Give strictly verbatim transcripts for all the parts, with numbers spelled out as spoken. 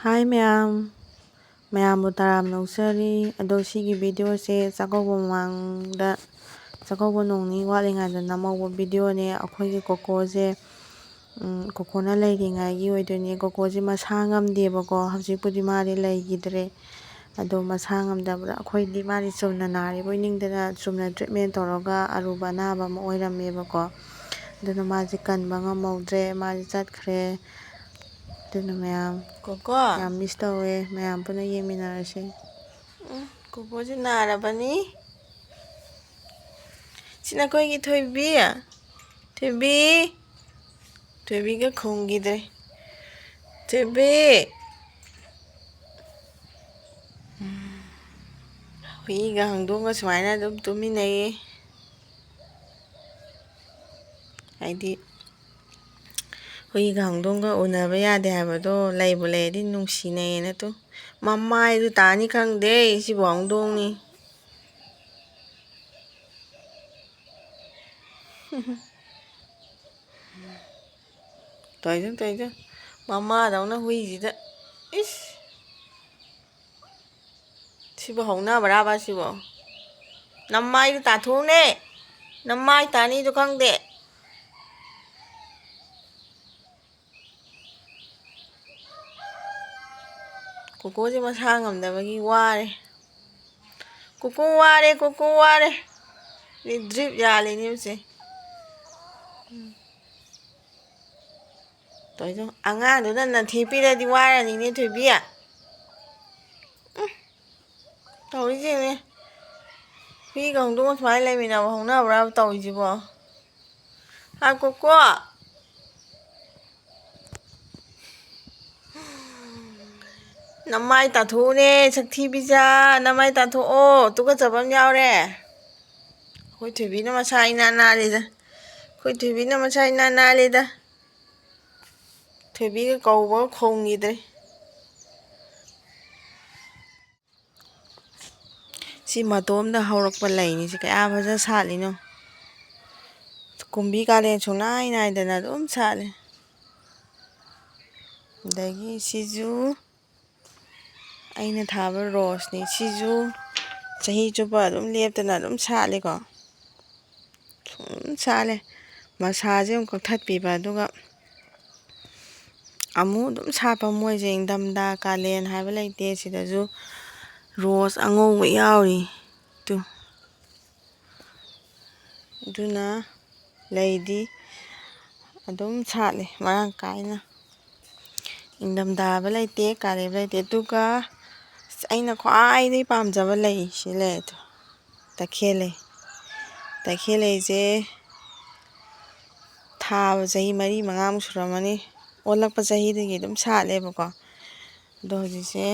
ꯍꯥꯏ ꯃꯌꯥꯝ, ꯃꯌꯥꯝꯕꯨ ꯇꯔꯥꯝꯅ ꯑꯣꯛꯆꯔꯤ꯫ ꯑꯗꯣ ꯁꯤꯒꯤ ꯚꯤꯗꯤꯑꯣꯁꯦ ꯆꯥꯛꯀꯧꯕ ꯃꯃꯥꯡꯗ, ꯆꯥꯛꯀꯧꯕ ꯅꯣꯡ ꯅꯤꯅꯤ ꯋꯥꯠꯂꯤꯉꯩꯗ ꯅꯝꯍꯧꯕ ꯚꯤꯗꯤꯑꯣꯅꯦ꯫ ꯑꯩꯈꯣꯏꯒꯤ ꯀꯣꯀꯣꯁꯦ, ꯎꯝ, ꯀꯣꯀꯣꯅ ꯂꯩꯔꯤꯉꯩꯒꯤ ꯑꯣꯏꯗꯣꯏꯅꯦ꯫ ꯀꯣꯀꯣꯁꯦ ꯃꯁꯥ ꯉꯝꯗꯦꯕꯀꯣ, ꯍꯧꯖꯤꯛꯄꯨꯗꯤ ꯃꯥꯗꯤ ꯂꯩꯈꯤꯗ꯭ꯔꯦ꯫ ꯑꯗꯣ ꯃꯁꯥ ꯉꯝꯗꯕꯗ ꯑꯩꯈꯣꯏꯗꯤ ꯃꯥꯗꯤ ꯆꯨꯝꯅ ꯅꯥꯔꯤꯕꯣꯏ ꯅꯤꯡꯗꯅ ꯆꯨꯝꯅ ꯇ꯭ꯔꯤꯠꯃꯦꯟ ꯇꯧꯔꯒ ꯑꯔꯨꯕ ꯑꯅꯥꯕ ꯑꯃ ꯑꯣꯏꯔꯝꯃꯦꯕꯀꯣ꯫ ꯑꯗꯨꯅ ꯃꯥꯁꯦ ꯀꯟꯕ ꯉꯝꯍꯧꯗ꯭ꯔꯦ, ꯃꯥꯁꯦ ꯆꯠꯈ꯭ꯔꯦ꯫ ꯑꯗꯨꯅ ꯃꯌꯥꯝ ꯀꯣꯀꯣ꯫ ꯌꯥꯝ ꯃꯤꯁ ꯇꯧꯋꯦ꯫ ꯃꯌꯥꯝ ꯄꯨꯟꯅ ꯌꯦꯡꯃꯤꯟꯅꯔꯁꯦ꯫ ꯎꯝ, ꯀꯣꯀꯣꯁꯦ ꯅꯥꯔꯕꯅꯤ꯫ ꯁꯤ ꯅꯈꯣꯏꯒꯤ ꯊꯣꯏꯕꯤ꯫ ꯊꯣꯏꯕꯤ꯫ ꯊꯣꯏꯕꯤꯒ ꯈꯨꯝꯈꯤꯗ꯭ꯔꯦ꯫ ꯊꯣꯏꯕꯤ꯫ ꯎꯝ, ꯍꯨꯏꯒ ꯍꯧꯗꯣꯡꯒ ꯁꯨꯃꯥꯏꯅ ꯑꯗꯨꯝ ꯇꯨꯃꯤꯟꯅꯩꯌꯦ꯫ ꯍꯥꯏꯗꯤ ꯍꯨꯏꯒ ꯍꯧꯗꯣꯡꯒ ꯎꯅꯕ ꯌꯥꯗꯦ ꯍꯥꯏꯕꯗꯣ ꯂꯩꯕꯨ ꯂꯩꯔꯗꯤ ꯅꯨꯡꯁꯤꯅꯩꯌꯦꯅ ꯇꯨ꯫ ꯃꯃꯥꯏꯗꯨ ꯇꯥꯅꯤ ꯈꯪꯗꯦ, ꯁꯤꯕꯨ ꯍꯧꯗꯣꯡꯅꯤ꯫ ꯇꯧꯏꯗꯨ, ꯇꯧꯏꯗꯨ꯫ ꯃꯃꯥꯗꯧꯅ ꯍꯨꯏꯁꯤꯗ꯫ ꯏꯁ꯫ ꯁꯤꯕꯨ ꯍꯧꯅꯕ꯭ꯔꯥꯕ ꯁꯤꯕꯣ? ꯅꯃꯥꯏꯗꯨ ꯇꯥꯊꯣꯛꯎꯅꯦ꯫ ꯅꯃꯥꯏ ꯇꯥꯅꯤꯗꯨ ꯈꯪꯗꯦ꯫ ꯀꯣꯀꯣꯁꯦ ꯃꯁꯥ ꯉꯝꯗꯕꯒꯤ ꯋꯥꯔꯦ꯫ ꯀꯣꯀꯣ ꯋꯥꯔꯦ, ꯀꯣꯀꯣ ꯋꯥꯔꯦ꯫ ꯁꯤ ꯗ꯭ꯔꯤꯞ ꯌꯥꯜꯂꯤꯅꯦ ꯍꯧꯖꯤꯛ꯫ ꯇꯧꯔꯤꯗꯣ, ꯑꯉꯥꯡꯗꯨꯅ ꯅꯟꯊꯦꯛꯄꯤꯔꯗꯤ ꯋꯥꯔꯅꯤꯅꯦ ꯊꯣꯏꯕꯤ꯫ ꯎꯝ, ꯇꯧꯔꯤꯁꯦꯅꯦ꯫ ꯍꯨꯏꯒ ꯍꯧꯗꯣꯡꯒ ꯁꯨꯃꯥꯏꯅ ꯂꯩꯃꯤꯟꯅꯕ ꯍꯧꯅꯕ꯭ꯔꯥ ꯇꯧꯔꯤꯁꯤꯕꯣ? ꯍꯥ, ꯀꯣꯀꯣ? ꯅꯃꯥꯏ ꯇꯥꯊꯣꯛꯎꯅꯦ, ꯁꯛꯊꯤꯕꯤꯖꯥ, ꯅꯃꯥꯏ ꯇꯥꯊꯣꯛꯑꯣ, ꯇꯨꯀꯠꯆꯕ ꯑꯃ ꯌꯥꯎꯔꯦ꯫ ꯑꯩꯈꯣꯏ ꯊꯣꯏꯕꯤꯅ ꯃꯁꯥ ꯏꯅꯥꯟ ꯅꯥꯜꯂꯤꯗ꯫ ꯑꯩꯈꯣꯏ ꯊꯣꯏꯕꯤꯅ ꯃꯁꯥ ꯏꯅꯥꯟ ꯅꯥꯜꯂꯤꯗ꯫ ꯊꯣꯏꯕꯤꯒ ꯀꯧꯕꯒ ꯈꯣꯡꯈꯤꯗ꯭ꯔꯦ꯫ ꯁꯤ ꯃꯇꯣꯝꯗ ꯍꯧꯔꯛꯄ ꯂꯩꯅꯤ꯫ ꯁꯤ ꯀꯌꯥ ꯐꯖ ꯁꯥꯠꯂꯤꯅꯣ꯫ ꯀꯨꯝꯕꯤ ꯀꯥꯂꯦꯟ ꯁꯨꯡꯅꯥꯏ ꯅꯥꯏꯗꯅ ꯑꯗꯨꯝ ꯁꯥꯠꯂꯤ꯫ ꯑꯗꯒꯤ ꯁꯤꯁꯨ ꯑꯩꯅ ꯊꯥꯕ ꯔꯣꯁꯅꯤ꯫ ꯁꯤꯁꯨ ꯆꯍꯤ ꯆꯨꯞꯄ ꯑꯗꯨꯝ ꯂꯦꯞꯇꯅ ꯑꯗꯨꯝ ꯁꯥꯠꯂꯤꯀꯣ꯫ ꯁꯨꯝ ꯁꯥꯠꯂꯦ꯫ ꯃꯁꯥꯁꯦ ꯑꯃꯨꯛ ꯀꯛꯊꯠꯄꯤꯕ, ꯑꯗꯨꯒ ꯑꯃꯨꯛ ꯑꯗꯨꯝ ꯁꯥꯠꯄ꯫ ꯃꯣꯏꯁꯦ ꯏꯪꯊꯝꯊꯥ, ꯀꯥꯂꯦꯟ ꯍꯥꯏꯕ ꯂꯩꯇꯦ꯫ ꯁꯤꯗꯁꯨ ꯔꯣꯁ ꯑꯉꯧꯕ ꯌꯥꯎꯔꯤ꯫ ꯇꯨ꯫ ꯑꯗꯨꯅ ꯂꯩꯗꯤ ꯑꯗꯨꯝ ꯁꯥꯠꯂꯤ ꯃꯔꯥꯡ ꯀꯥꯏꯅ꯫ ꯏꯪꯊꯝꯊꯥ ꯍꯥꯏꯕ ꯂꯩꯇꯦ, ꯀꯥꯂꯦꯟ ꯍꯥꯏꯕ ꯂꯩꯇꯦ꯫ ꯑꯗꯨꯒ ꯑꯩꯅ ꯈ꯭ꯋꯥꯏꯗꯒꯤ ꯄꯥꯝꯖꯕ ꯂꯩ ꯁꯤ ꯂꯩ ꯑꯗꯣ, ꯇꯈꯦꯜ ꯂꯩ꯫ ꯇꯈꯦꯜ ꯂꯩꯁꯦ ꯊꯥꯕ ꯆꯍꯤ ꯃꯔꯤ ꯃꯉꯥꯃꯨꯛ ꯁꯨꯔꯝꯃꯅꯤ꯫ ꯑꯣꯜꯂꯛꯄ ꯆꯍꯤꯗꯒꯤ ꯑꯗꯨꯝ ꯁꯥꯠꯂꯦꯕꯀꯣ꯫ ꯑꯗꯣ ꯍꯧꯖꯤꯛꯁꯦ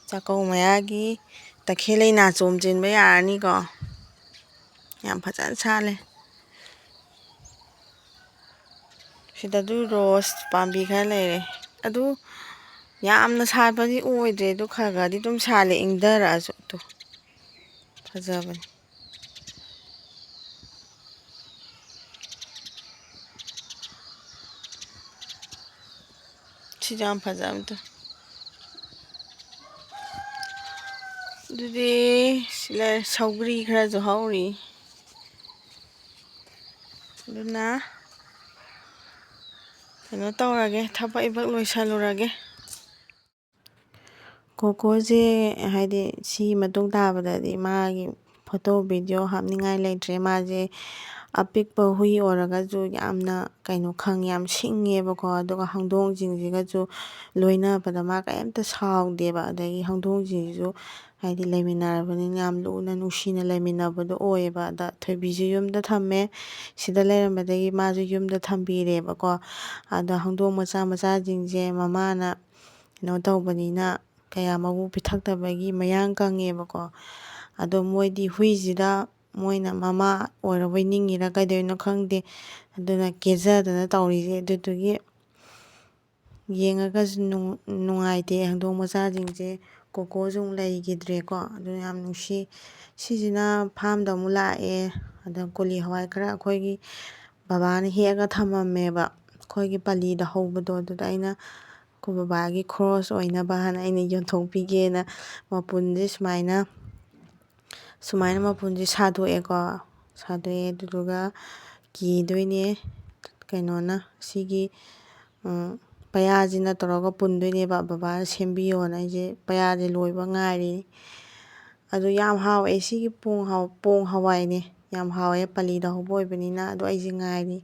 ꯆꯥꯛꯀꯧ ꯃꯌꯥꯒꯤ ꯇꯈꯦꯜ ꯂꯩ ꯅꯥꯆꯣꯝ ꯆꯦꯟꯕ ꯌꯥꯔꯅꯤꯀꯣ꯫ ꯌꯥꯝ ꯐꯖꯅ ꯁꯥꯠꯂꯦ꯫ ꯁꯤꯗ ꯑꯗꯨ ꯔꯣꯁ ꯄꯥꯝꯕꯤ ꯈꯔ ꯂꯩꯔꯦ꯫ ꯑꯗꯨ ꯌꯥꯝꯅ ꯁꯥꯠꯄꯗꯤ ꯑꯣꯏꯗ꯭ꯔꯦ꯫ ꯑꯗꯨ ꯈꯔ ꯈꯔꯗꯤ ꯑꯗꯨꯝ ꯁꯥꯠꯂꯦ, ꯏꯪꯊꯔꯛꯑꯁꯨ꯫ ꯑꯗꯨ ꯐꯖꯕꯅꯤ꯫ ꯁꯤꯁꯨ ꯌꯥꯝ ꯐꯖꯕꯗꯣ꯫ ꯑꯗꯨꯗꯤ ꯁꯤ ꯂꯩꯔꯦ, ꯁꯧꯒ꯭ꯔꯤ ꯈꯔꯁꯨ ꯍꯧꯔꯤ꯫ ꯑꯗꯨꯅ ꯀꯩꯅꯣ ꯇꯧꯔꯒꯦ, ꯊꯕꯛ ꯏꯕꯛ ꯂꯣꯏꯁꯜꯂꯨꯔꯒꯦ꯫ ꯀꯣꯀꯣꯁꯦ, ꯍꯥꯏꯗꯤ, ꯁꯤ ꯃꯇꯨꯡ ꯇꯥꯕꯗꯗꯤ ꯃꯥꯒꯤ ꯐꯣꯇꯣ, ꯚꯤꯗꯤꯑꯣ ꯍꯥꯞꯅꯤꯡꯉꯥꯏ ꯂꯩꯇ꯭ꯔꯦ꯫ ꯃꯥꯁꯦ ꯑꯄꯤꯛꯄ ꯍꯨꯏ ꯑꯣꯏꯔꯒꯁꯨ ꯌꯥꯝꯅ, ꯀꯩꯅꯣ, ꯈꯪ ꯌꯥꯝ ꯁꯤꯡꯉꯦꯕꯀꯣ꯫ ꯑꯗꯨꯒ ꯍꯧꯗꯣꯡꯁꯤꯡꯁꯤꯒꯁꯨ ꯂꯣꯏꯅꯕꯗ ꯃꯥ ꯀꯔꯤꯝꯇ ꯁꯥꯎꯗꯦꯕ꯫ ꯑꯗꯒꯤ ꯍꯧꯗꯣꯡꯁꯤꯡꯁꯤꯁꯨ, ꯍꯥꯏꯗꯤ, ꯂꯩꯃꯤꯟꯅꯔꯕꯅꯤꯅ ꯌꯥꯝ ꯂꯨꯅ ꯅꯨꯡꯁꯤꯅ ꯂꯩꯃꯤꯟꯅꯕꯗꯣ ꯑꯣꯏꯌꯦꯕ꯫ ꯑꯗ ꯊꯣꯏꯕꯤꯁꯨ ꯌꯨꯝꯗ ꯊꯝꯃꯦ꯫ ꯁꯤꯗ ꯂꯩꯔꯝꯕꯗꯒꯤ ꯃꯥꯁꯨ ꯌꯨꯝꯗ ꯊꯝꯕꯤꯔꯦꯕꯀꯣ꯫ ꯑꯗ ꯍꯧꯗꯣꯡ ꯃꯆꯥ ꯃꯆꯥꯁꯤꯡꯁꯦ ꯃꯃꯥꯅ ꯀꯩꯅꯣ ꯇꯧꯕꯅꯤꯅ, ꯀꯌꯥ ꯃꯕꯨ ꯄꯤꯊꯛꯇꯕꯒꯤ ꯃꯌꯥꯡ ꯀꯪꯉꯦꯕꯀꯣ꯫ ꯑꯗꯣ ꯃꯣꯏꯗꯤ ꯍꯨꯏꯁꯤꯗ ꯃꯣꯏꯅ ꯃꯃꯥ ꯑꯣꯏꯔꯕꯣꯏ ꯅꯤꯡꯉꯤꯔꯥ ꯀꯩꯗꯧꯔꯤꯅꯣ ꯈꯪꯗꯦ, ꯑꯗꯨꯅ ꯀꯦꯖꯗꯅ ꯇꯧꯔꯤꯁꯦ꯫ ꯑꯗꯨꯗꯨꯒꯤ ꯌꯦꯡꯉꯒꯁꯨ ꯅꯨꯡ-, ꯅꯨꯡꯉꯥꯏꯇꯦ꯫ ꯍꯧꯗꯣꯡ ꯃꯆꯥꯁꯤꯡꯁꯦ, ꯀꯣꯀꯣꯁꯨ ꯑꯃꯨꯛ ꯂꯩꯈꯤꯗ꯭ꯔꯦꯀꯣ꯫ ꯑꯗꯨꯅ ꯌꯥꯝ ꯅꯨꯡꯁꯤ꯫ ꯁꯤꯁꯤꯅ ꯐꯥꯝꯗ ꯑꯃꯨꯛ ꯂꯥꯛꯑꯦ꯫ ꯑꯗ ꯀꯣꯂꯤ ꯍꯋꯥꯏ ꯈꯔ ꯑꯩꯈꯣꯏꯒꯤ ꯕꯕꯥꯅ ꯍꯦꯛꯑꯒ ꯊꯝꯃꯝꯃꯦꯕ, ꯑꯩꯈꯣꯏꯒꯤ ꯄꯜꯂꯤꯗ ꯍꯧꯕꯗꯣ꯫ ꯑꯗꯨꯗ ꯑꯩꯅ ꯑꯩꯈꯣꯏ ꯕꯕꯥꯒꯤ ꯈ꯭ꯔꯣꯁ ꯑꯣꯏꯅꯕ ꯍꯥꯏꯅ ꯑꯩꯅ ꯌꯣꯟꯊꯣꯛꯄꯤꯒꯦꯅ ꯃꯄꯨꯟꯁꯦ ꯁꯨꯃꯥꯏꯅ, ꯁꯨꯃꯥꯏꯅ ꯃꯄꯨꯟꯁꯦ ꯁꯥꯗꯣꯛꯑꯦꯀꯣ꯫ ꯁꯥꯗꯣꯛꯑꯦ, ꯑꯗꯨꯗꯨꯒ ꯀꯤꯗꯣꯏꯅꯦ꯫ ꯀꯩꯅꯣꯅ, ꯁꯤꯒꯤ, ꯎꯝ, ꯄꯌꯥꯁꯤꯅ ꯇꯧꯔꯒ ꯄꯨꯟꯗꯣꯏꯅꯦꯕ꯫ ꯕꯕꯥꯅ ꯁꯦꯝꯕꯤꯌꯣꯅ꯫ ꯑꯩꯁꯦ ꯄꯌꯥꯁꯦ ꯂꯣꯏꯕ ꯉꯥꯏꯔꯤ꯫ ꯑꯗꯨ ꯌꯥꯝ ꯍꯥꯎꯋꯦ꯫ ꯁꯤꯒꯤ ꯄꯣꯡ ꯍꯋꯥ-, ꯄꯣꯡ ꯍꯋꯥꯏꯅꯦ꯫ ꯌꯥꯝ ꯍꯥꯎꯋꯦ꯫ ꯄꯂꯤꯗ ꯍꯧꯕ ꯑꯣꯏꯕꯅꯤꯅ꯫ ꯑꯗꯣ ꯑꯩꯁꯦ ꯉꯥꯏꯔꯤ꯫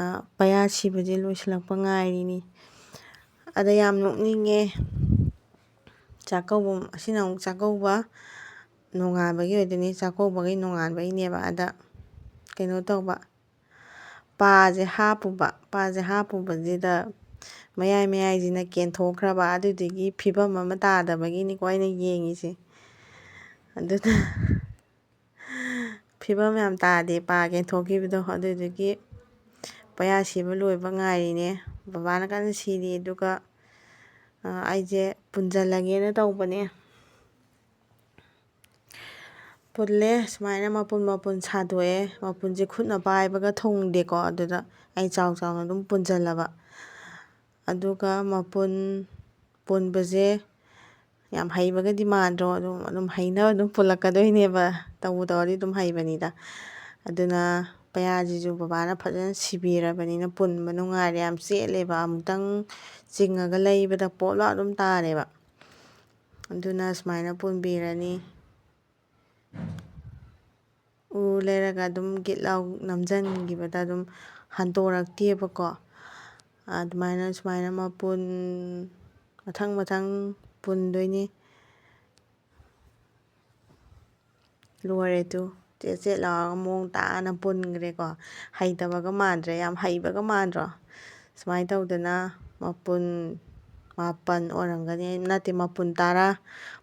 ꯑ, ꯄꯌꯥ ꯁꯤꯕꯁꯦ ꯂꯣꯏꯁꯤꯜꯂꯛꯄ ꯉꯥꯏꯔꯤꯅꯤ꯫ ꯑꯗ ꯌꯥꯝ ꯅꯣꯛꯅꯤꯡꯉꯦ꯫ ꯆꯥꯛꯀꯧꯕ, ꯑꯁꯤꯅ ꯑꯃꯨꯛ ꯆꯥꯛꯀꯧꯕ ꯅꯣꯡꯉꯥꯟꯕꯒꯤ ꯑꯣꯏꯗꯣꯏꯅꯤ꯫ ꯆꯥꯛꯀꯧꯕꯒꯤ ꯅꯣꯡꯉꯥꯟꯕꯒꯤꯅꯦꯕ꯫ ꯑꯗ ꯀꯩꯅꯣ ꯇꯧꯕ, ꯄꯥꯁꯦ ꯍꯥꯞꯄꯨꯕ꯫ ꯄꯥꯁꯦ ꯍꯥꯞꯄꯨꯕꯁꯤꯗ ꯃꯌꯥꯏ ꯃꯌꯥꯏꯁꯤꯅ ꯀꯦꯟꯊꯣꯛꯈ꯭ꯔꯕ꯫ ꯑꯗꯨꯗꯨꯒꯤ ꯐꯤꯕꯝ ꯑꯃ ꯇꯥꯗꯕꯒꯤꯅꯤꯀꯣ ꯑꯩꯅ ꯌꯦꯡꯉꯤꯁꯦ꯫ ꯑꯗꯨꯅ ꯐꯤꯕꯝ ꯌꯥꯝ ꯇꯥꯗꯦ ꯄꯥ ꯀꯦꯟꯊꯣꯛꯈꯤꯕꯗꯣ꯫ ꯑꯗꯨꯗꯨꯒꯤ ꯄꯌꯥ ꯁꯤꯕ ꯂꯣꯏꯕ ꯉꯥꯏꯔꯤꯅꯦ꯫ ꯕꯕꯥꯅ ꯀꯟꯅ ꯁꯤꯔꯤ꯫ ꯑꯗꯨꯒ, ꯑ, ꯑꯩꯁꯦ ꯄꯨꯟꯁꯤꯜꯂꯒꯦꯅ ꯇꯧꯕꯅꯦ꯫ ꯄꯨꯜꯂꯦ꯫ ꯁꯨꯃꯥꯏꯅ ꯃꯄꯨꯟ ꯃꯄꯨꯟ ꯁꯥꯗꯣꯛꯑꯦ꯫ ꯃꯄꯨꯟꯁꯦ ꯈꯨꯠꯅ ꯄꯥꯏꯕꯒ ꯊꯨꯡꯗꯦꯀꯣ꯫ ꯑꯗꯨꯗ ꯑꯩ ꯆꯥꯎ ꯆꯥꯎꯅ ꯑꯗꯨꯝ ꯄꯨꯟꯁꯤꯜꯂꯕ꯫ ꯑꯗꯨꯒ ꯃꯄꯨꯟ ꯄꯨꯟꯕꯁꯦ ꯌꯥꯝ ꯍꯩꯕꯒꯗꯤ ꯃꯥꯟꯗ꯭ꯔꯣ? ꯑꯗꯨꯝ, ꯑꯗꯨꯝ ꯍꯩꯅꯕ ꯑꯗꯨꯝ ꯄꯨꯜꯂꯛꯀꯗꯣꯏꯅꯦꯕ꯫ ꯇꯧꯕꯨ ꯇꯧꯔꯗꯤ ꯑꯗꯨꯝ ꯍꯩꯕꯅꯤꯗ꯫ ꯑꯗꯨꯅ ꯄꯌꯥꯁꯤꯁꯨ ꯕꯕꯥꯅ ꯐꯖꯅ ꯁꯤꯕꯤꯔꯕꯅꯤꯅ ꯄꯨꯟꯕ ꯅꯨꯡꯉꯥꯏꯔꯦ, ꯌꯥꯝ ꯆꯦꯠꯂꯦꯕ꯫ ꯑꯃꯨꯛꯇꯪ ꯆꯤꯡꯉꯒ ꯂꯩꯕꯗ ꯄꯣꯞ ꯂꯥꯎ ꯑꯗꯨꯝ ꯇꯥꯔꯦꯕ꯫ ꯑꯗꯨꯅ ꯁꯨꯃꯥꯏꯅ ꯄꯨꯟꯕꯤꯔꯅꯤ꯫ ꯎ ꯂꯩꯔꯒ ꯑꯗꯨꯝ ꯒꯤꯠ ꯂꯥꯎ ꯅꯝꯁꯤꯟꯈꯤꯕꯗ ꯑꯗꯨꯝ ꯍꯟꯗꯣꯔꯛꯇꯦꯕꯀꯣ꯫ ꯑꯗꯨꯃꯥꯏꯅ ꯁꯨꯃꯥꯏꯅ ꯃꯄꯨꯟ ꯃꯊꯪ ꯃꯊꯪ ꯄꯨꯟꯗꯣꯏꯅꯤ꯫ ꯂꯣꯏꯔꯦ ꯇꯨ꯫ ꯆꯦꯠ ꯆꯦꯠ ꯂꯥꯎꯔꯒ ꯃꯑꯣꯡ ꯇꯥꯅ ꯄꯨꯟꯈ꯭ꯔꯦꯀꯣ꯫ ꯍꯩꯇꯕꯒ ꯃꯥꯟꯗ꯭ꯔꯦ, ꯌꯥꯝ ꯍꯩꯕꯒ ꯃꯥꯟꯗ꯭ꯔꯣ? ꯁꯨꯃꯥꯏꯅ ꯇꯧꯗꯅ ꯃꯄꯨꯟ ꯃꯥꯄꯟ ꯑꯣꯏꯔꯝꯒꯅꯤ, ꯅꯠꯇꯦ, ꯃꯄꯨꯟ ꯇꯔꯥ,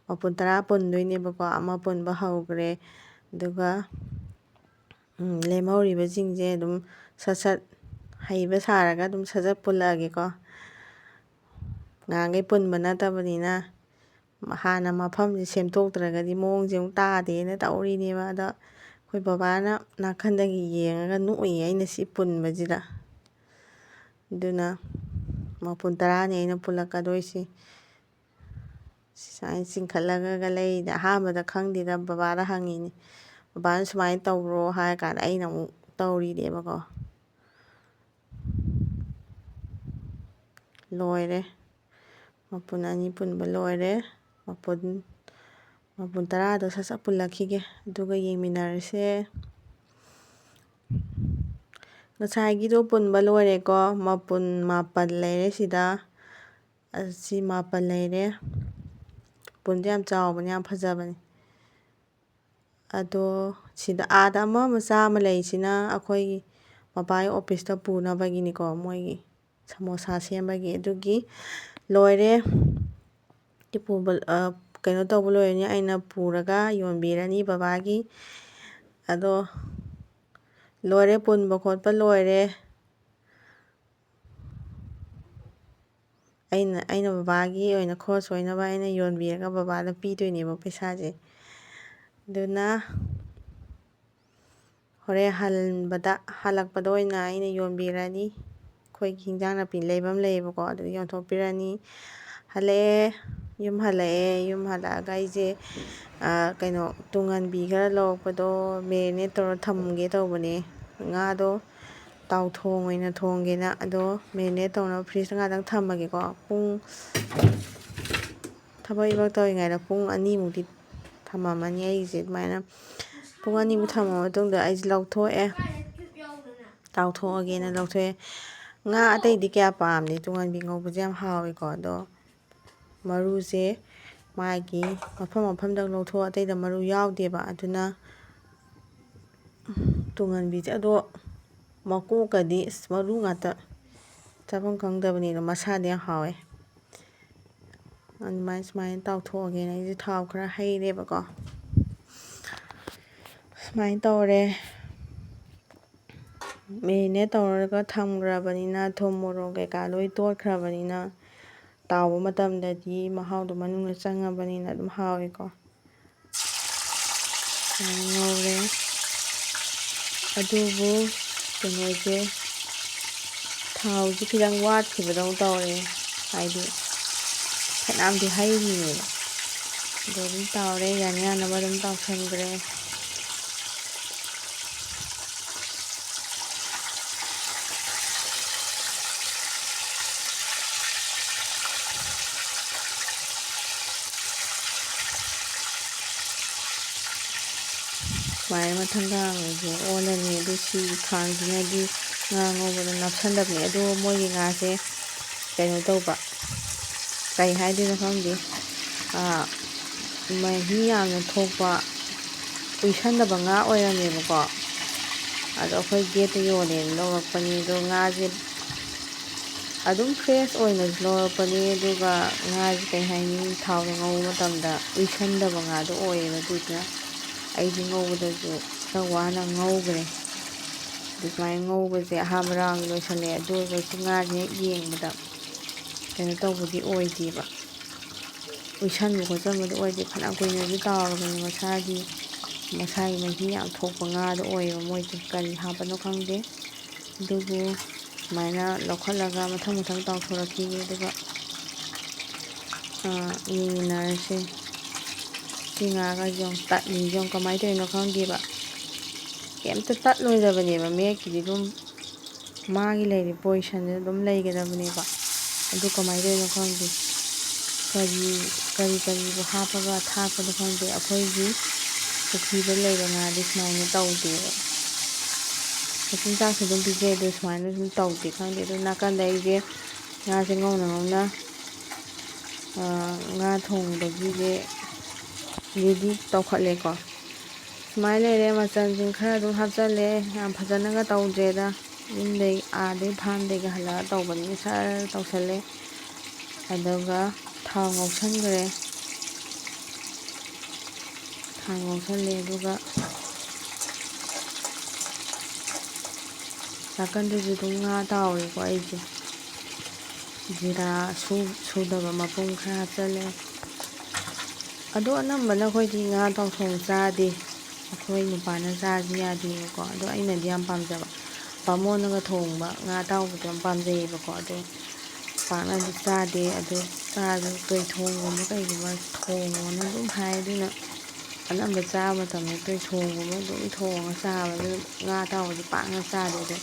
ꯃꯄꯨꯟ ꯇꯔꯥ ꯄꯨꯟꯗꯣꯏꯅꯦꯕꯀꯣ꯫ ꯑꯃ ꯄꯨꯟꯕ ꯍꯧꯈ꯭ꯔꯦ꯫ ꯑꯗꯨꯒ, ꯎꯝ, ꯂꯦꯝꯍꯧꯔꯤꯕꯁꯤꯡꯁꯦ ꯑꯗꯨꯝ ꯁꯠ ꯁꯠ ꯍꯩꯕ ꯁꯥꯔꯒ ꯑꯗꯨꯝ ꯁꯠ ꯁꯠ ꯄꯨꯜꯂꯛꯑꯒꯦꯀꯣ꯫ ꯉꯍꯥꯟꯈꯩ ꯄꯨꯟꯕ ꯅꯠꯇꯕꯅꯤꯅ ꯍꯥꯟꯅ ꯃꯐꯝꯁꯦ ꯁꯦꯝꯗꯣꯛꯇ꯭ꯔꯒꯗꯤ ꯃꯑꯣꯡꯁꯦ ꯑꯃꯨꯛ ꯇꯥꯗꯦꯅ ꯇꯧꯔꯤꯅꯦꯕ꯫ ꯑꯗꯣ ꯑꯩꯈꯣꯏ ꯕꯕꯥꯅ ꯅꯥꯀꯟꯗꯒꯤ ꯌꯦꯡꯉꯒ ꯅꯣꯛꯏꯌꯦ ꯑꯩꯅ ꯁꯤ ꯄꯨꯟꯕꯁꯤꯗ꯫ ꯑꯗꯨꯅ ꯃꯄꯨꯟ ꯇꯔꯥꯅꯤ ꯑꯩꯅ ꯄꯨꯜꯂꯛꯀꯗꯣꯏꯁꯤ꯫ ꯁꯨꯃꯥꯏꯅ ꯆꯤꯡꯈꯠꯂꯒ ꯂꯩꯗ꯫ ꯑꯍꯥꯟꯕꯗ ꯈꯪꯗꯦꯗ, ꯕꯕꯥꯗ ꯍꯪꯉꯤꯅꯤ꯫ ꯕꯕꯥꯅ "ꯁꯨꯃꯥꯏꯅ ꯇꯧꯕ꯭ꯔꯣ?" ꯍꯥꯏꯔ ꯀꯥꯟꯗ ꯑꯩꯅ ꯑꯃꯨꯛ ꯇꯧꯔꯤꯅꯦꯕꯀꯣ꯫ ꯂꯣꯏꯔꯦ꯫ ꯃꯄꯨꯟ ꯑꯅꯤ ꯄꯨꯟꯕ ꯂꯣꯏꯔꯦ꯫ ꯃꯄꯨꯟ, ꯃꯄꯨꯟ ꯇꯔꯥꯗꯣ ꯁꯠ ꯁꯠ ꯄꯨꯜꯂꯛꯈꯤꯒꯦ꯫ ꯑꯗꯨꯒ ꯌꯦꯡꯃꯤꯟꯅꯔꯁꯦ꯫ ꯉꯁꯥꯏꯒꯤꯗꯣ ꯄꯨꯟꯕ ꯂꯣꯏꯔꯦꯀꯣ꯫ ꯃꯄꯨꯟ ꯃꯥꯄꯟ ꯂꯩꯔꯦ ꯁꯤꯗ꯫ ꯑꯁꯤ ꯃꯥꯄꯟ ꯂꯩꯔꯦ꯫ ꯄꯨꯟꯗꯤ ꯌꯥꯝ ꯆꯥꯎꯕꯅꯤ, ꯌꯥꯝ ꯐꯖꯕꯅꯤ꯫ ꯑꯗꯣ ꯁꯤꯗ ꯑꯥꯗ ꯑꯃ ꯃꯆꯥ ꯑꯃ ꯂꯩꯁꯤꯅ ꯑꯩꯈꯣꯏꯒꯤ ꯃꯄꯥꯒꯤ ꯑꯣꯐꯤꯁꯇ ꯄꯨꯅꯕꯒꯤꯅꯤꯀꯣ, ꯃꯣꯏꯒꯤ ꯁꯃꯣꯁꯥ ꯁꯦꯝꯕꯒꯤ꯫ ꯑꯗꯨꯒꯤ ꯂꯣꯏꯔꯦ꯫ ꯁꯤ ꯄꯨꯕ, ꯑ, ꯀꯩꯅꯣ ꯇꯧꯕ ꯂꯣꯏꯔꯅꯤ, ꯑꯩꯅ ꯄꯨꯔꯒ ꯌꯣꯟꯕꯤꯔꯅꯤ ꯕꯕꯥꯒꯤ꯫ ꯑꯗꯣ ꯂꯣꯏꯔꯦ, ꯄꯨꯟꯕ ꯈꯣꯠꯄ ꯂꯣꯏꯔꯦ꯫ ꯑꯩꯅ, ꯑꯩꯅ ꯕꯕꯥꯒꯤ ꯑꯣꯏꯅ ꯈꯣꯔꯁ ꯑꯣꯏꯅꯕ ꯑꯩꯅ ꯌꯣꯟꯕꯤꯔꯒ ꯕꯕꯥꯗ ꯄꯤꯗꯣꯏꯅꯦꯕ ꯄꯩꯁꯥꯁꯦ꯫ ꯑꯗꯨꯅ ꯍꯣꯔꯦꯟ ꯍꯟꯕꯗ, ꯍꯜꯂꯛꯄꯗ ꯑꯣꯏꯅ ꯑꯩꯅ ꯌꯣꯟꯕꯤꯔꯅꯤ꯫ ꯑꯩꯈꯣꯏꯒꯤ ꯍꯤꯟꯖꯥꯡ ꯅꯥꯄꯤ ꯂꯩꯐꯝ ꯂꯩꯌꯦꯕꯀꯣ, ꯑꯗꯨꯗ ꯌꯣꯟꯊꯣꯛꯄꯤꯔꯅꯤ꯫ ꯍꯜꯂꯛꯑꯦ, ꯌꯨꯝ ꯍꯜꯂꯛꯑꯦ꯫ ꯌꯨꯝ ꯍꯜꯂꯛꯑꯒ ꯑꯩꯁꯦ, ꯑ, ꯀꯩꯅꯣ, ꯇꯨꯡꯍꯟꯕꯤ ꯈꯔ ꯂꯧꯔꯛꯄꯗꯣ ꯃꯦꯔꯤꯅꯦꯠ ꯇꯧꯔ ꯊꯝꯒꯦ ꯇꯧꯕꯅꯦ꯫ ꯉꯥꯗꯣ ꯇꯥꯎꯊꯣꯡ ꯑꯣꯏꯅ ꯊꯣꯡꯒꯦꯅ꯫ ꯑꯗꯣ ꯃꯦꯔꯤꯅꯦꯠ ꯇꯧꯅꯕ ꯐ꯭ꯔꯤꯖꯇ ꯉꯥꯛꯇꯪ ꯊꯝꯃꯒꯦꯀꯣ꯫ ꯄꯨꯡ, ꯊꯕꯛ ꯏꯕꯛ ꯇꯧꯔꯤꯉꯩꯗ ꯄꯨꯡ ꯑꯅꯤꯃꯨꯛꯇꯤ ꯊꯝꯃꯝꯃꯅꯤ ꯑꯩꯒꯤꯁꯦ ꯑꯗꯨꯃꯥꯏꯅ꯫ ꯄꯨꯡ ꯑꯅꯤꯃꯨꯛ ꯊꯝꯃ ꯃꯇꯨꯡꯗ ꯑꯩꯁꯦ ꯂꯧꯊꯣꯛꯑꯦ꯫ ꯇꯥꯎꯊꯣꯛꯑꯒꯦꯅ ꯂꯧꯊꯣꯛꯑꯦ꯫ ꯉꯥ ꯑꯇꯩꯗꯤ ꯀꯌꯥ ꯄꯥꯝꯗꯦ, ꯇꯨꯡꯍꯟꯕꯤ ꯉꯧꯕꯁꯦ ꯌꯥꯝ ꯍꯥꯎꯋꯦꯀꯣ꯫ ꯑꯗꯣ ꯃꯔꯨꯁꯦ ꯃꯥꯒꯤ ꯃꯐꯝ ꯃꯐꯝꯗ ꯂꯧꯊꯣꯛꯑ, ꯑꯇꯩꯗ ꯃꯔꯨ ꯌꯥꯎꯗꯦꯕ꯫ ꯑꯗꯨꯅ ꯇꯨꯡꯍꯟꯕꯤꯁꯦ, ꯑꯗꯣ ꯃꯀꯣꯛꯀꯗꯤ ꯑꯁ ꯃꯔꯨ ꯉꯥꯛꯇ, ꯆꯥꯐꯝ ꯈꯪꯗꯕꯅꯤꯅ ꯃꯁꯥꯗꯤ ꯌꯥꯝ ꯍꯥꯎꯋꯦ꯫ ꯑꯗꯨꯃꯥꯏꯅ ꯁꯨꯃꯥꯏꯅ ꯇꯥꯎꯊꯣꯛꯑꯒꯦꯅ ꯑꯩꯁꯦ ꯊꯥꯎ ꯈꯔ ꯍꯩꯔꯦꯕꯀꯣ꯫ ꯁꯨꯃꯥꯏꯅ ꯇꯧꯔꯦ꯫ ꯃꯦꯔꯤꯅꯦꯠ ꯇꯧꯔꯒ ꯊꯝꯈ꯭ꯔꯕꯅꯤꯅ, ꯊꯨꯝ ꯃꯣꯔꯣꯛ ꯀꯩꯀꯥ ꯂꯣꯏ ꯇꯣꯠꯈ꯭ꯔꯕꯅꯤꯅ, ꯇꯥꯎꯕ ꯃꯇꯝꯗꯗꯤ ꯃꯍꯥꯎꯗꯣ ꯃꯅꯨꯡꯗ ꯆꯪꯉꯕꯅꯤꯅ ꯑꯗꯨꯝ ꯍꯥꯎꯋꯦꯀꯣ꯫ ꯁꯨꯃꯥꯏꯅ ꯉꯧꯔꯦ꯫ ꯑꯗꯨꯕꯨ ꯀꯩꯅꯣꯁꯦ, ꯊꯥꯎꯁꯤ ꯈꯤꯇꯪ ꯋꯥꯠꯈꯤꯕꯗꯧ ꯇꯧꯔꯦ, ꯍꯥꯏꯗꯤ ꯐꯅꯌꯥꯝꯗꯤ ꯍꯩꯔꯤꯅꯦꯕ꯫ ꯑꯗꯣ ꯑꯗꯨꯝ ꯇꯥꯎꯔꯦ, ꯌꯥꯅ ꯌꯥꯅꯕ ꯑꯗꯨꯝ ꯇꯥꯎꯁꯟꯈ꯭ꯔꯦ꯫ ꯁꯨꯃꯥꯏꯅ ꯃꯊꯪ ꯀꯥꯡꯁꯦ ꯑꯣꯜꯂꯅꯤ꯫ ꯑꯗꯨ ꯁꯤ ꯈꯥꯡꯁꯤꯅꯗꯤ ꯉꯥ ꯉꯧꯕꯗ ꯅꯞꯁꯟꯗꯕꯅꯦ꯫ ꯑꯗꯣ ꯃꯣꯏꯒꯤ ꯉꯥꯁꯦ ꯀꯩꯅꯣ ꯇꯧꯕ, ꯀꯩ ꯍꯥꯏꯗꯣꯏꯅꯣ ꯈꯪꯗꯦ, ꯃꯍꯤ ꯌꯥꯝꯅ ꯊꯣꯛꯄ, ꯀꯨꯏꯁꯟꯗꯕ ꯉꯥ ꯑꯣꯏꯔꯝꯃꯦꯕꯀꯣ꯫ ꯑꯗꯣ ꯑꯩꯈꯣꯏ ꯒꯦꯠꯇ ꯌꯣꯜꯂꯦꯅ ꯂꯧꯔꯛꯄꯅꯤ꯫ ꯑꯗꯣ ꯉꯥꯁꯦ ꯑꯗꯨꯝ ꯐ꯭ꯔꯦꯁ ꯑꯣꯏꯅꯁꯨ ꯂꯧꯔꯛꯄꯅꯤ, ꯑꯗꯨꯒ ꯉꯥꯁꯦ ꯀꯩ ꯍꯥꯏꯅꯤ, ꯊꯥꯎꯗ ꯉꯧꯕ ꯃꯇꯝꯗ ꯎꯏꯁꯟꯗꯕ ꯉꯥꯗꯣ ꯑꯣꯏꯌꯦꯕ꯫ ꯑꯗꯨꯗꯨꯅ ꯑꯩꯁꯦ ꯉꯧꯕꯗꯁꯨ ꯈꯔ ꯋꯥꯅ ꯉꯧꯈ꯭ꯔꯦ꯫ ꯑꯗꯨ ꯁꯨꯃꯥꯏꯅ ꯉꯧꯕꯁꯦ ꯑꯍꯥꯟꯕ ꯔꯥꯎꯟ ꯂꯣꯏꯁꯜꯂꯦ꯫ ꯑꯗꯨ ꯑꯣꯏꯔꯒꯁꯨ ꯉꯥꯁꯦ ꯍꯦꯛ ꯌꯦꯡꯕꯗ ꯀꯩꯅꯣ ꯇꯧꯕꯗꯤ ꯑꯣꯏꯗꯦꯕ, ꯎꯏꯁꯟꯕ ꯈꯣꯠꯆꯟꯕꯗꯣ ꯑꯣꯏꯗꯦ꯫ ꯐꯅ ꯀꯨꯏꯅꯁꯨ ꯇꯥꯎꯔꯕꯅꯤ, ꯃꯁꯥꯒꯤ ꯃꯁꯥꯒꯤ ꯃꯍꯤ ꯌꯥꯝ ꯊꯣꯛꯄ ꯉꯥꯗꯣ ꯑꯣꯏꯌꯦꯕ꯫ ꯃꯣꯏꯁꯦ ꯀꯔꯤ ꯍꯥꯞꯄꯅꯣ ꯈꯪꯗꯦ꯫ ꯑꯗꯨꯕꯨ ꯁꯨꯃꯥꯏꯅ ꯂꯧꯈꯠꯂꯒ ꯃꯊꯪ ꯃꯊꯪ ꯇꯥꯎꯊꯣꯔꯛꯈꯤꯒꯦ꯫ ꯑꯗꯨꯒ ꯌꯦꯡꯃꯤꯟꯅꯔꯁꯦ꯫ ꯁꯤ ꯉꯥꯒꯁꯦ ꯌꯦꯡꯉꯨ, ꯇꯠꯂꯤꯁꯦ ꯌꯦꯡꯉꯨ, ꯀꯃꯥꯏꯅ ꯇꯧꯔꯤꯅꯣ ꯈꯪꯗꯦꯕ꯫ ꯀꯩꯝꯇ ꯇꯠꯂꯣꯏꯗꯕꯅꯦꯕ, ꯃꯌꯦꯛꯀꯤꯗꯤ ꯑꯗꯨꯝ ꯃꯥꯒꯤ ꯂꯩꯔꯤꯕ ꯄꯣꯖꯤꯁꯟꯗꯨꯗ ꯑꯗꯨꯝ ꯂꯩꯒꯗꯕꯅꯦꯕ꯫ ꯑꯗꯨ ꯀꯃꯥꯏꯅ ꯇꯧꯔꯤꯅꯣ ꯈꯪꯗꯦ, ꯀꯔꯤ ꯀꯔꯤ ꯀꯔꯤꯕꯨ ꯍꯥꯞꯄꯒ ꯊꯥꯛꯄꯅꯣ ꯈꯪꯗꯦ꯫ ꯑꯩꯈꯣꯏꯒꯤ ꯄꯨꯈ꯭ꯔꯤꯗ ꯂꯩꯕ ꯉꯥꯗꯤ ꯁꯨꯃꯥꯏꯅ ꯇꯧꯗꯦꯕ꯫ ꯃꯆꯤꯟꯖꯥꯛꯁꯨ ꯑꯗꯨꯝ ꯄꯤꯖꯩ, ꯑꯗꯨ ꯁꯨꯃꯥꯏꯅ ꯁꯨꯝ ꯇꯧꯗꯦ, ꯈꯪꯗꯦ꯫ ꯑꯗꯨ ꯅꯥꯀꯟꯗ ꯑꯩꯁꯦ ꯉꯥꯁꯦ ꯉꯧꯅ ꯉꯧꯅ ꯉꯥ ꯊꯣꯡꯕꯒꯤꯁꯦ ꯔꯦꯗꯤ ꯇꯧꯈꯠꯂꯦꯀꯣ꯫ ꯁꯨꯃꯥꯏꯅ ꯂꯩꯔꯦ꯫ ꯃꯆꯜꯁꯤꯡ ꯈꯔ ꯑꯗꯨꯝ ꯍꯥꯞꯆꯜꯂꯦ꯫ ꯌꯥꯝ ꯐꯖꯅꯒ ꯇꯧꯗ꯭ꯔꯦꯗ꯫ ꯌꯨꯝꯗꯩ, ꯑꯥꯗꯩ ꯐꯥꯝꯗꯩꯒ ꯍꯜꯂꯛꯑ ꯇꯧꯕꯅꯤꯅ ꯁꯔ ꯇꯧꯁꯜꯂꯦ꯫ ꯑꯗꯨꯒ ꯊꯥꯎ ꯉꯧꯁꯟꯈ꯭ꯔꯦ꯫ ꯊꯥꯎ ꯉꯧꯁꯜꯂꯦ꯫ ꯑꯗꯨꯒ ꯅꯥꯀꯟꯗꯁꯨ ꯑꯗꯨꯝ ꯉꯥ ꯇꯥꯎꯔꯦꯀꯣ ꯑꯩꯁꯦ꯫ ꯖꯤꯔꯥ ꯁꯨ-, ꯁꯨꯗꯕ ꯃꯄꯨꯝ ꯈꯔ ꯍꯥꯞꯆꯜꯂꯦ꯫ ꯑꯗꯣ ꯑꯅꯝꯕꯅ ꯑꯩꯈꯣꯏꯗꯤ ꯉꯥ ꯇꯥꯎꯊꯣꯡ ꯆꯥꯗꯦ꯫ ꯑꯩꯈꯣꯏ ꯅꯨꯄꯥꯅ ꯆꯥꯁꯤ ꯌꯥꯗꯦꯕꯀꯣ꯫ ꯑꯗꯣ ꯑꯩꯅꯗꯤ ꯌꯥꯝ ꯄꯥꯝꯖꯕ꯫ ꯕꯥꯃꯣꯟꯅꯒ ꯊꯣꯡꯕ ꯉꯥ ꯑꯇꯥꯎꯕꯗꯣ ꯌꯥꯝ ꯄꯥꯝꯖꯩꯌꯦꯕꯀꯣ꯫ ꯑꯗꯣ ꯄꯥꯛꯅꯗꯤ ꯆꯥꯗꯦ꯫ ꯑꯗꯣ ꯆꯥꯗꯣ ꯇꯣꯏꯊꯣꯡꯒꯨꯝꯕ ꯀꯩꯒꯨꯝꯕ ꯊꯣꯡꯉꯣꯅ ꯑꯗꯨꯝ ꯍꯥꯏ꯫ ꯑꯗꯨꯅ ꯑꯅꯝꯕ ꯆꯥꯕ ꯃꯇꯝꯗ ꯇꯣꯏꯊꯣꯡꯒꯨꯝꯕ ꯑꯗꯨꯝ ꯊꯣꯡꯉ ꯆꯥꯕ꯫ ꯑꯗꯨꯅ ꯉꯥ ꯑꯇꯥꯎꯕꯗꯤ ꯄꯥꯛꯅ ꯆꯥꯗꯦ꯫ ꯑꯗꯣ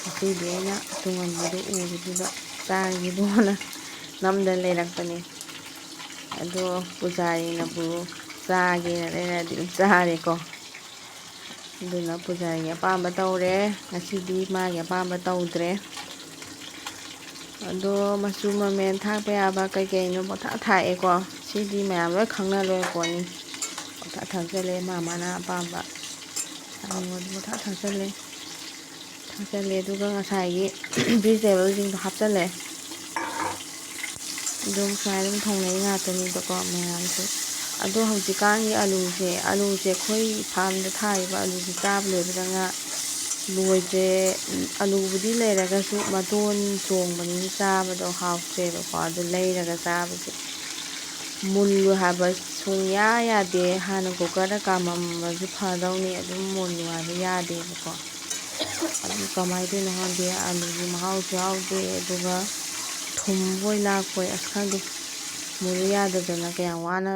ꯉꯁꯤꯗꯤ ꯑꯩꯅ ꯇꯨꯡꯍꯟꯕꯤꯗꯣ ꯎꯕꯗꯨꯗ ꯆꯥꯔꯒꯦꯗꯣꯅ ꯅꯝꯗꯅ ꯂꯩꯔꯛꯄꯅꯤ꯫ ꯑꯗꯣ ꯄꯨꯖꯥꯔꯤꯅꯕꯨ ꯆꯥꯒꯦꯅ ꯂꯩꯔꯛꯑꯗꯤ ꯑꯗꯨꯝ ꯆꯥꯔꯦꯀꯣ꯫ ꯑꯗꯨꯅ ꯄꯨꯖꯥꯔꯤꯒꯤ ꯑꯄꯥꯝꯕ ꯇꯧꯔꯦ꯫ ꯉꯁꯤꯗꯤ ꯃꯥꯒꯤ ꯑꯄꯥꯝꯕ ꯇꯧꯗ꯭ꯔꯦ꯫ ꯑꯗꯣ ꯃꯆꯨ ꯃꯃꯦꯟ ꯊꯥꯛꯄ ꯌꯥꯕ ꯀꯩꯀꯩꯅꯣ ꯄꯪꯊꯥꯛ ꯊꯥꯛꯑꯦꯀꯣ꯫ ꯁꯤꯗꯤ ꯃꯌꯥꯝ ꯂꯣꯏ ꯈꯪꯅ ꯂꯣꯏ ꯄꯣꯠꯅꯤ꯫ ꯄꯪꯊꯥꯛ ꯊꯥꯛꯆꯜꯂꯦ ꯃꯥ ꯃꯥꯅ ꯑꯄꯥꯝꯕ꯫ ꯆꯥꯅꯤꯡꯕꯗꯣ ꯄꯪꯊꯥꯛ ꯊꯥꯛꯆꯜꯂꯦ꯫ ꯊꯥꯛꯆꯜꯂꯦ꯫ ꯑꯗꯨꯒ ꯉꯁꯥꯏꯒꯤ ꯚꯤꯖꯤꯇꯦꯕꯜꯁꯤꯡꯗꯣ ꯍꯥꯞꯆꯜꯂꯦ꯫ ꯑꯗꯨꯝ ꯁꯨꯃꯥꯏꯅ ꯑꯗꯨꯝ ꯊꯣꯡꯅꯩ ꯉꯥꯛꯇꯅꯤꯗꯀꯣ ꯃꯌꯥꯝꯁꯦ꯫ ꯑꯗꯣ ꯍꯧꯖꯤꯛꯀꯥꯟꯒꯤ ꯑꯂꯨꯁꯦ, ꯑꯂꯨꯁꯦ ꯑꯩꯈꯣꯏ ꯐꯥꯔꯝꯗ ꯊꯥꯔꯤꯕ ꯑꯂꯨꯁꯦ ꯆꯥꯕ ꯂꯣꯏꯕꯗ ꯉꯥ ꯂꯣꯏꯗ꯭ꯔꯦ꯫ ꯑꯂꯨꯕꯨꯗꯤ ꯂꯩꯔꯒꯁꯨ ꯃꯇꯣꯟ ꯆꯣꯡꯕꯅꯤꯅ ꯆꯥꯕꯗꯣ ꯍꯥꯎꯇ꯭ꯔꯦꯕꯀꯣ꯫ ꯑꯗꯨ ꯂꯩꯔꯒ ꯆꯥꯕꯁꯦ ꯃꯨꯜꯂꯨ ꯍꯥꯏꯕ ꯁꯨꯡꯌꯥ ꯌꯥꯗꯦ꯫ ꯍꯥꯟꯅ ꯀꯨꯀꯔꯗ ꯀꯥꯝꯃꯝꯕꯁꯨ ꯐꯗꯧꯅꯤ, ꯑꯗꯨꯝ ꯃꯨꯜꯂꯨ ꯍꯥꯏꯕ ꯌꯥꯗꯦꯕꯀꯣ꯫ ꯑꯗꯨ ꯀꯃꯥꯏꯅ ꯇꯧꯔꯤꯅꯣ ꯈꯪꯗꯦ, ꯑꯂꯨꯒꯤ ꯃꯍꯥꯎꯁꯨ ꯌꯥꯎꯗꯦ, ꯑꯗꯨꯒ ꯊꯨꯝꯕꯣꯏ ꯂꯥꯛꯄꯣꯏ, ꯑꯁ ꯈꯪꯗꯦ, ꯃꯨꯜꯂꯨ ꯌꯥꯗꯗꯅ ꯀꯌꯥꯝ ꯋꯥꯅ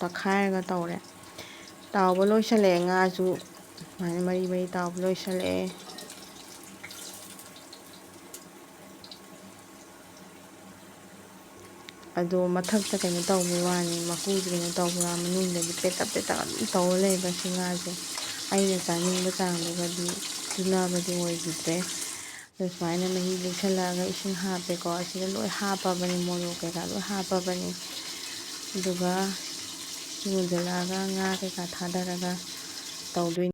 ꯇꯛꯈꯥꯏꯔꯒ ꯇꯧꯔꯦ꯫ ꯇꯥꯎꯕ ꯂꯣꯏꯁꯜꯂꯛꯑꯦ ꯉꯥꯁꯨ, ꯁꯨꯃꯥꯏꯅ ꯃꯔꯤ ꯃꯔꯤ ꯇꯥꯎꯕ ꯂꯣꯏꯁꯜꯂꯛꯑꯦ꯫ ꯑꯗꯣ ꯃꯊꯛꯇ ꯀꯩꯅꯣ ꯇꯧꯕꯩ ꯋꯥꯅꯤ, ꯃꯀꯨꯁꯦ ꯀꯩꯅꯣ ꯇꯧꯕꯩ ꯋꯥꯅꯤ, ꯃꯅꯨꯡꯗꯗꯤ ꯄꯦꯠꯇꯛ ꯄꯦꯠꯇꯛ ꯑꯗꯨꯝ ꯇꯧꯔ ꯂꯩꯕ ꯁꯤ ꯉꯥꯁꯦ꯫ ꯑꯩꯅ ꯆꯥꯅꯤꯡꯕ ꯆꯥꯡꯗꯨꯒꯗꯤ ꯆꯨꯅꯕꯗꯤ ꯑꯣꯏꯈꯤꯗ꯭ꯔꯦ꯫ ꯑꯗꯣ ꯁꯨꯃꯥꯏꯅ ꯃꯍꯤ ꯂꯦꯛꯁꯜꯂꯛꯑꯒ ꯏꯁꯤꯡ ꯍꯥꯞꯄꯦꯀꯣ꯫ ꯑꯁꯤꯗ ꯂꯣꯏ ꯍꯥꯞꯄꯕꯅꯤ, ꯃꯣꯔꯣꯛ ꯀꯩꯀꯥ ꯂꯣꯏ ꯍꯥꯞꯄꯕꯅꯤ꯫ ꯑꯗꯨꯒ ꯏꯁꯤꯡ ꯃꯨꯟꯖꯜꯂꯛꯑꯒ ꯉꯥ ꯀꯩꯀꯥ ꯊꯥꯗꯔꯒ ꯇꯧꯗꯣꯏꯅꯤ꯫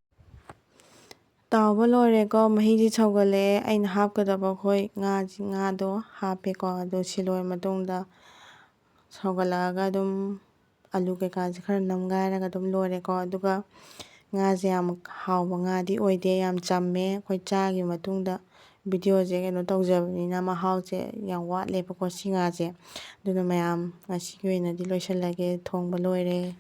ꯇꯥꯎꯕ ꯂꯣꯏꯔꯦꯀꯣ, ꯃꯍꯤꯗꯤ ꯁꯧꯒꯠꯂꯛꯑꯦ꯫ ꯑꯩꯅ ꯍꯥꯞꯀꯗꯕ ꯑꯩꯈꯣꯏ ꯉꯥꯁꯤ, ꯉꯥꯗꯣ ꯍꯥꯞꯄꯦꯀꯣ꯫ ꯑꯗꯣ ꯁꯤ ꯂꯣꯏꯔ ꯃꯇꯨꯡꯗ ꯁꯧꯒꯠꯂꯛꯑꯒ ꯑꯗꯨꯝ ꯑꯂꯨ ꯀꯩꯀꯥꯁꯦ ꯈꯔ ꯅꯝꯒꯥꯏꯔꯒ ꯑꯗꯨꯝ ꯂꯣꯏꯔꯦꯀꯣ꯫ ꯑꯗꯨꯒ ꯉꯥꯁꯦ ꯌꯥꯝ ꯍꯥꯎꯕ ꯉꯥꯗꯤ ꯑꯣꯏꯗꯦ, ꯌꯥꯝ ꯆꯝꯃꯦ꯫ ꯑꯩꯈꯣꯏ ꯆꯥꯈꯤꯕ ꯃꯇꯨꯡꯗ ꯚꯤꯗꯤꯑꯣꯁꯦ ꯀꯩꯅꯣ ꯇꯧꯖꯕꯅꯤꯅ ꯃꯍꯥꯎꯁꯦ ꯌꯥꯝ ꯋꯥꯠꯂꯦꯕꯀꯣ ꯁꯤ ꯉꯥꯁꯦ꯫ ꯑꯗꯨꯅ ꯃꯌꯥꯝ ꯉꯁꯤꯒꯤ ꯑꯣꯏꯅꯗꯤ ꯂꯣꯏꯁꯤꯜꯂꯒꯦ, ꯊꯣꯡꯕ ꯂꯣꯏꯔꯦ꯫